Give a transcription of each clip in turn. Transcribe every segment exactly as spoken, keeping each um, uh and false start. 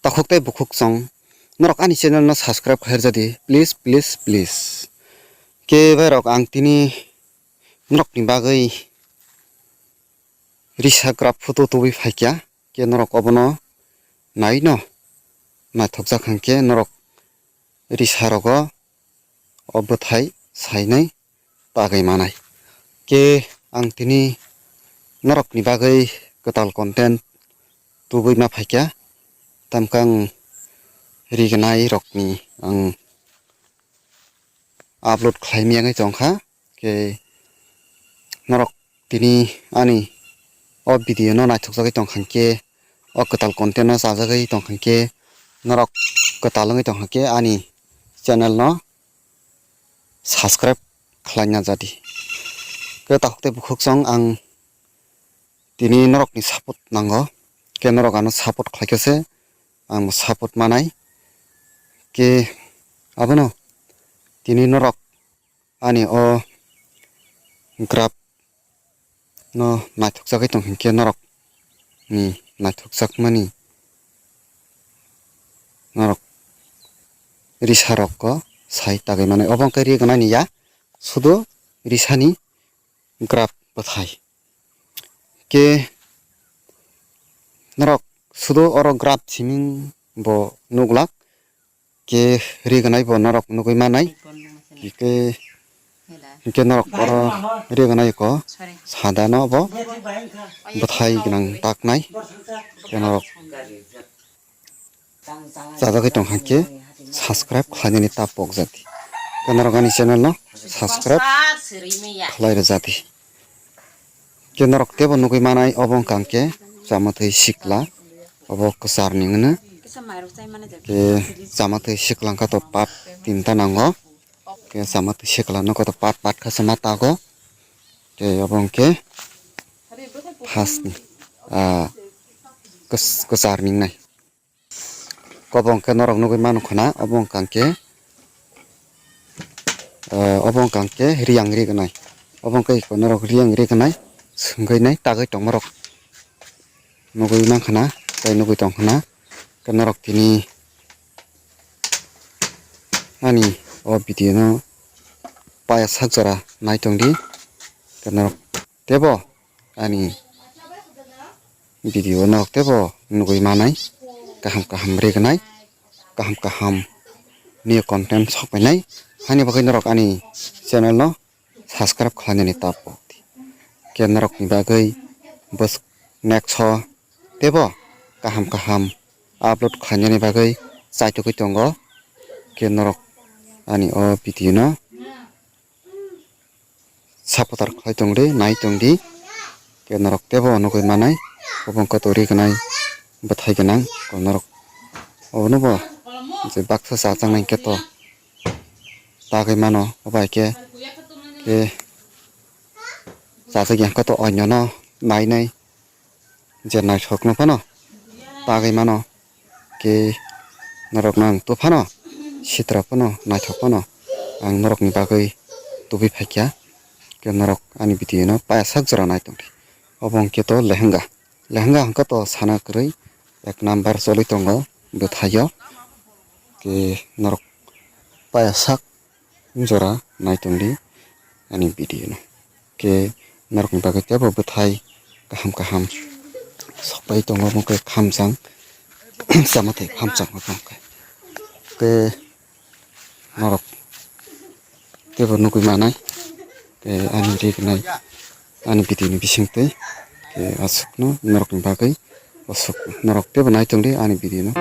Takhuk tei bukhuk chwng norok ani channel no subscribe khairjadi, please, please, please. Khe bai rok ang tini norok ni bagwi risa graph photo tubui phaikha, khe norok obono naino naithokjak hwnkhe norok risa rogo o bwthai sainai tagwi manai. Khe ang tini norokni bagwi kwtal content tubui ma phaikha, tamkhe ang rignai rokni ang upload khlai miyangwi tongkha. Khe norok tini ani o video no naithokjagwi tongkha khe, o kwtal content no chajagwi tongkha khe, norok kwtal wngwi tongkha khe ani channel no subscribe khlaina jadi. Khe takhuk tei bukhuk chwng ang tini norokni support nango, khe norok ano support khlaikhe se ang bo support manai. Khe abono tini norok ani o graph no naithokjagwi tong hinkhe norok ni naithokjakmani norok risa rok ko sai tagwi manai. Obo wngkhe rignani ya, sudo risani graph bwthai. Khe norok sudo oro graph siming bo nuglak. Khe rignai bo norok nugwi manai. Khe, khe norok oro rignai ko sadano bo bwthai gwnang taknai. Khe norok chajagwi tongkha khe subscribe khlainani ta pokjak di. Khe norok ani channel no subscribe khlai rwjak di. Khe norok teibo nugwi manai, obo wngkha khe chamatwi sikla, obo kwcharni hwno. Khe chamatwi sikla wngkha to part tinta nango. Khe chamatwi sikla no koto part part kha se ma tago. Khe obo wngkhe first ni, ah, kwch-, kwcharni wngnai. Obo hwnkhe norok nugwi manu khna, obo wngkha khe, eh, obo wngkha khe riyang rignai. Obo wngkha khe norok riyang rignai, swngwi nai tagwi tongmarok nugwi mankha na, tei nugwi tongkha na. Khe norok tini ani o video no paya sak jora nai tongdi. Khe norok teibo ani video norok teibo nugwi manai, kaham kaham rignai, kaham kaham ni content sok painai. Haini bagwi norok ani channel no subscribe khlainani ta pokdi. Khe norokni bagwi bwswk next o teibo kaham kaham upload khlainani bagwi chaitugwi tongo. Khe norok ani o video no supporter khlai tongdi, nai tongdi. Khe norok teibo nugwi manai, obo wngkha to rignai bwthai gwnang. Khe norok obono bo je baksa chajak nai khe to tagwi mano, obo hai khe, khe chajak ya khe to oinno no nai nai. Je naithokno phano tagwi mano, khe norokno ang to phano sitra phano naithok phano ang norokni bagwi tubui phaikha, khe norok ani video no paya sak jora nai tongdi. Obo hwnkhe to lehenga, lehenga hwnkhe to sana kwrwi ek number choli tongo bwthaio, khe norok paya sak jora nai tongdi ani video no. Khe norokni bagwi teibo bwthai kaham kaham sokpai tongo, omo khe khamchang chamathai khamchang omo khe. Khe norok teibo nugwi manai, khe ani rignai ani video ni bisingtwi, khe aswkno norokni bagwi. Aswk norok teibo nai tongdi ani video no.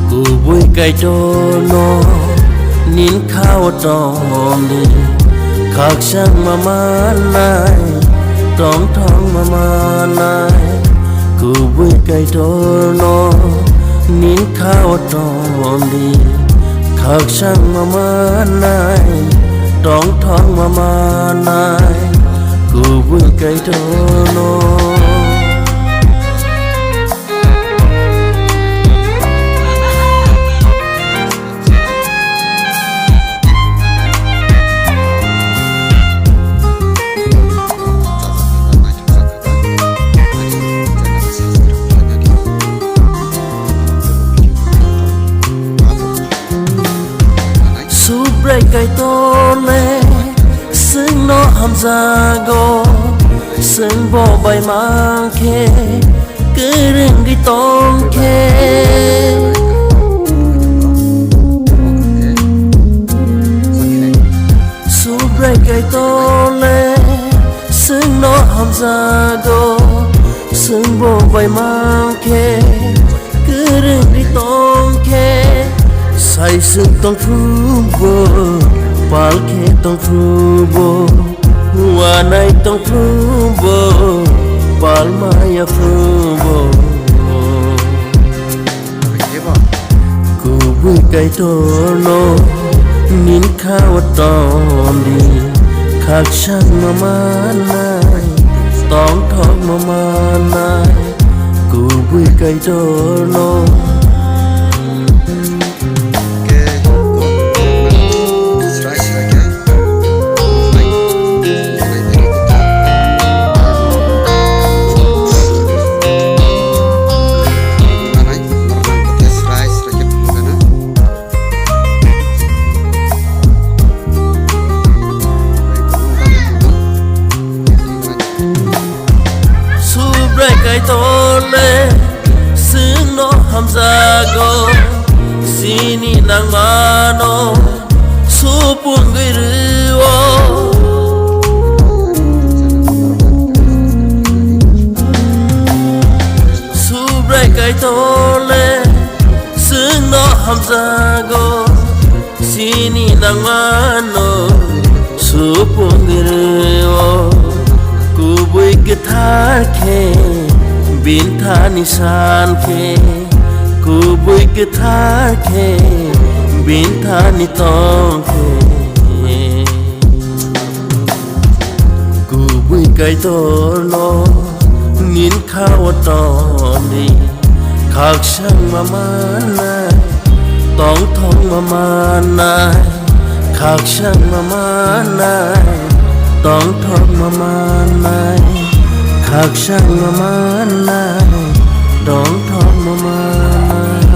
Kubui Kaitorno nin khao tongdi, khakchang ma manai, tongthong ma manai. Kubui Kaitorno nin khao tongdi, Khakchangma manai, tongthokma manai, kubui Kaitorno. Subrai Kaitor le chwngno hamjago, chwng bo bai mankhe kwrwngwi tongkhe. Subrai Kaitor le chwngno hamjago, chwng bo bai mankhe kwrwngwi tongkhe. Sai chwng tongphubo, pal khe tongphubo, uanai tongphubo, pal maya phubo. Kubui Kaitorno nini kha-o tongdi, khakchangma manai, tongthokma manai, kubui Kaitorno. Subrai Kaitor le chwngno hamjago, chini nangmano supungwi rwo. Subrai Kaitor le chwngno hamjago, chini nangmano supungwi rwo. Kubui kwthar khe bini thani san khe, kubui kwthar khe bini thani tong khe. Kubui Kaitorno nini kha-o tongdi, khakchangma manai, tongthokma manai, khakchangma manai, tongthokma manai, khakchangma manai, tong